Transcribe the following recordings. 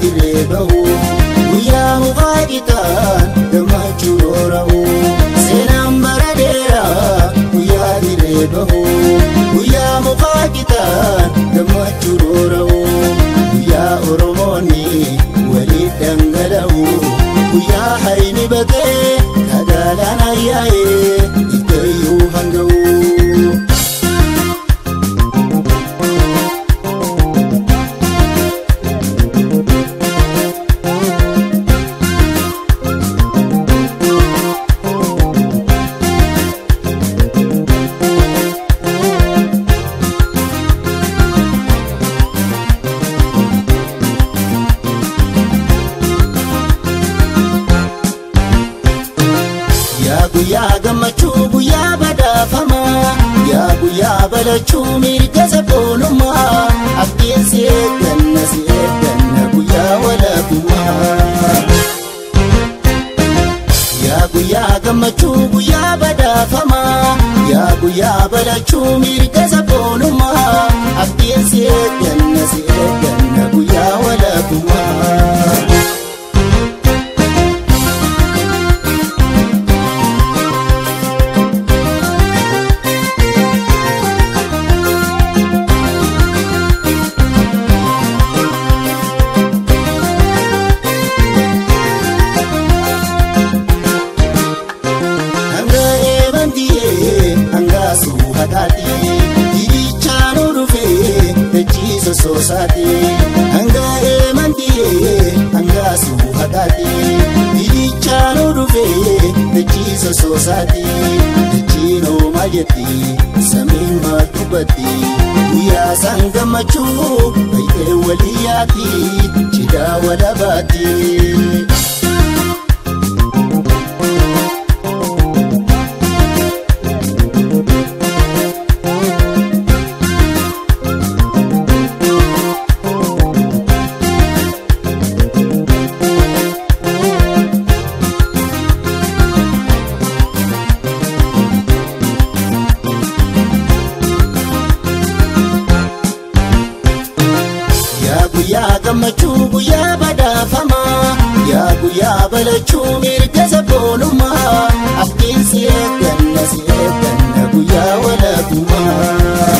dirree bahu guyyaa mukaa citaan gammachuu roora'u seenaan bara dheeraa guyyaa dirree bahu guyyaa mukaa citaan gammachuu roora'u guyyaa Oromoonni waliif dhangala'u guyyaa hayni baqee kadaalaan ayyaa'ee ittooyyuu hanga'u. Guyyaa gammachuu guyyaa badhaafamaa yaa guyyaa balachuu mirga sabboonummaa abdiin si eegganna si eegganna guyyaa walabummaa. Yaa guyyaa gammachuu guyyaa badhaafamaa yaa guyyaa balachuu mirga sabboonummaa abdiin si eegganna si eegganna guyyaa walabummaa. Hanga eemantii hanga suuqataati didichaanuu dhufee dachiisa soosaati dachiinoo maal jetti samiin maal dubbatti guyyaa san gammachuu baay'ee waliyyaati cidhaa walabaati. Guyyaa gammachuu guyyaa badhaafamaa yaa guyyaa balachuu mirga sabboonummaa abdiin si eegganna si eegganna guyyaa walabummaa.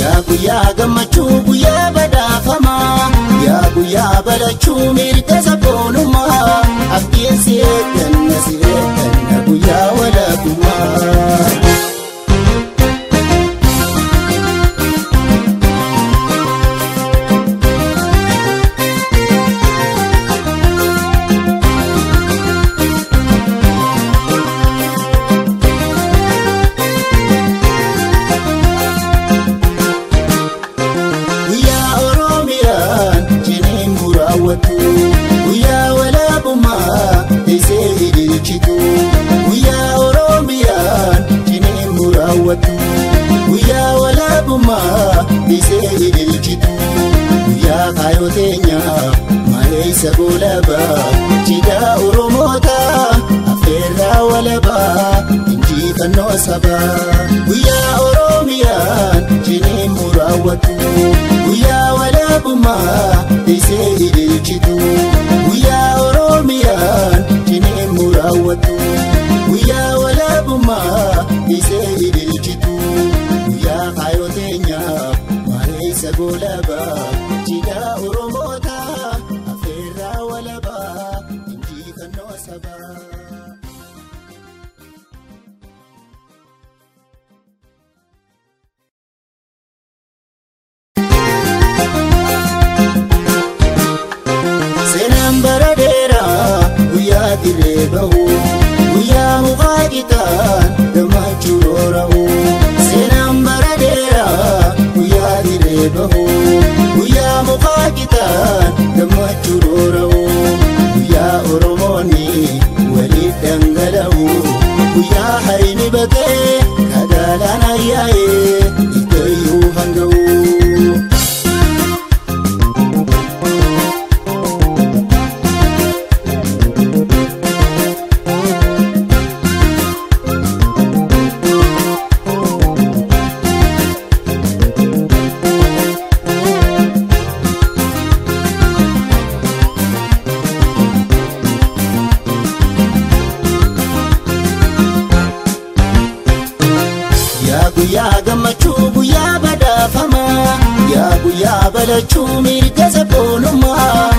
Yaa guyyaa gammachuu guyyaa badhaafamaa yaa guyyaa balachuu mirga sabboonummaa abdiin si eegganna si eegganna guyyaa walabummaa. Guyyaa walabummaa teessee ililchitu guyyaa Oromiyaan ciniin muraawwatu guyyaa walabummaa teessee ililchitu guyyaa kaayoo teenyaa maleessa golabaa cidhaa Oromoota affeerraa walabaa injifannoo sabaa guyyaa Oromiyaan ciniin muraawwatu guyyaa walabummaa teessee ililchitu guyyaa Oromiyaan ciniin muraawwatu guyyaa walabummaa teessee ililchitu guyyaa kaayoo teenyaa maleessa golabaa cidhaa Oromoota affeerraa walabaa injifannoo sabaa. Seenaan bara dheeraa guyyaa dirree bahu guyyaa mukaa citaan gammachuu roora'u seenaan bara dheeraa guyyaa dirree bahu guyyaa mukaa citaan gammachuu roora'u guyyaa Oromoonni waliif dhangala'u guyyaa hayni baqee kadaalaan ayyaa'ee ittooyyuu hanga'u. Yaa guyyaa gammachuu guyyaa badhaafamaa, yaa guyyaa balachuu mirga sabboonummaa.